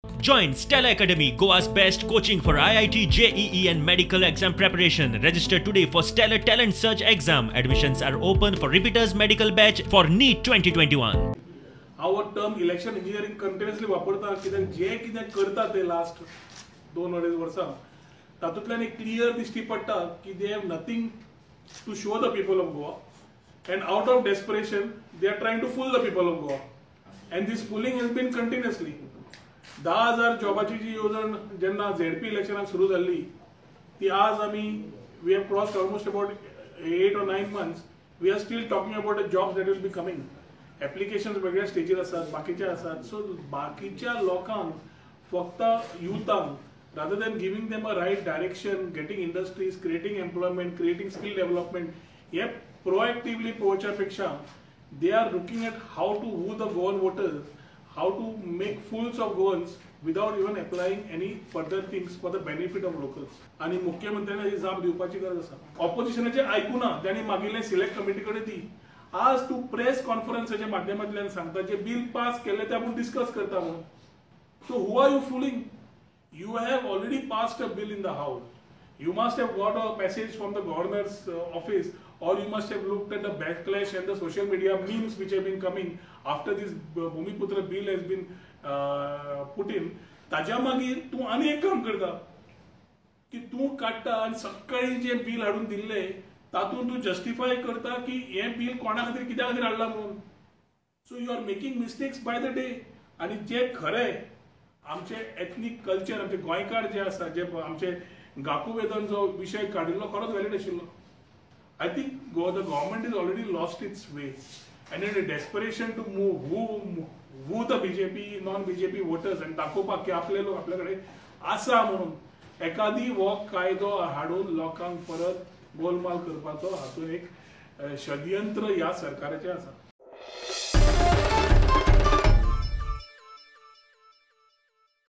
Join Stella Academy, Goa's best coaching for IIT, JEE and medical exam preparation. Register today for Stellar Talent Search exam. Admissions are open for repeaters medical batch for NEET 2021. हांव हो term election engineering continuously वापरता, कित्याक जे कितें करता ते last 2-2.5 वर्सां तातूंतल्यान एक क्लियर दिश्टी पडटा की they have nothing to show the people of Goa, and out of desperation they are trying to fool the people of Goa, and this fooling has been continuously. 10,000 जॉबाची जी येवजण जेन्ना झेडपी इलेक्शनाक सुरू जाल्ली ती आज आमी we have crossed almost about 8 or 9 months, we are still talking about the jobs that will be coming. Applications वेगळ्या स्टेजीर आसात, बाकीचे आसात. सो बाकीच्या लोकांक फक्त युथांक rather than giving them a right direction, getting industries, creating employment, creating skill development hey proactively पळोवच्या पेक्षा they are looking at how to woo the Goan voters, how to make fools of Goans without even applying any further things for the benefit of locals. आनी मुख्यमंत्र्यांनी ही जाप दिवपाची गरज आसा. ऑपोजिशनाचें आयकुना, तांणी मागिल्लें select committee कडेन दी. आज तूं प्रेस कॉन्फरन्साच्या माध्यमांतल्यान सांगता जे बील पास केल्लें तें आपूण डिस्कस करता म्हणून. So who are you fooling? You have already passed a bill in the house. You must have got a message from the governor's office, or you must have looked at the backlash and the social media memes which have been coming after this Bhumiputra bill has been put in. ताज्या मागीर तूं आनी एक काम करता की तूं काडटा आनी सकाळीं जें बील हाडून दिल्लें तातूंत तूं जस्टिफाय करता की हें बील कोणा खातीर कित्या खातीर हाडलां म्हणून. So you are making mistakes by the day. आनी जें खरें आमचें एथनीक कल्चर, आमचे गोंयकार जे आसा, जे आमचे गाकुवेदन जो विशय काडिल्लो खरोच व्हॅलिड आशिल्लो. I think the government is already lost its way, and in a desperation to move woo the BJP, non-BJP voters and दाखोवपाक की आपले लोक आपल्या कडेन आसा म्हणून एकादी हो कायदो हाडून लोकांक परत गोलमाल करपाचो हातूंत एक षडयंत्र ह्या सरकाराचें आसा.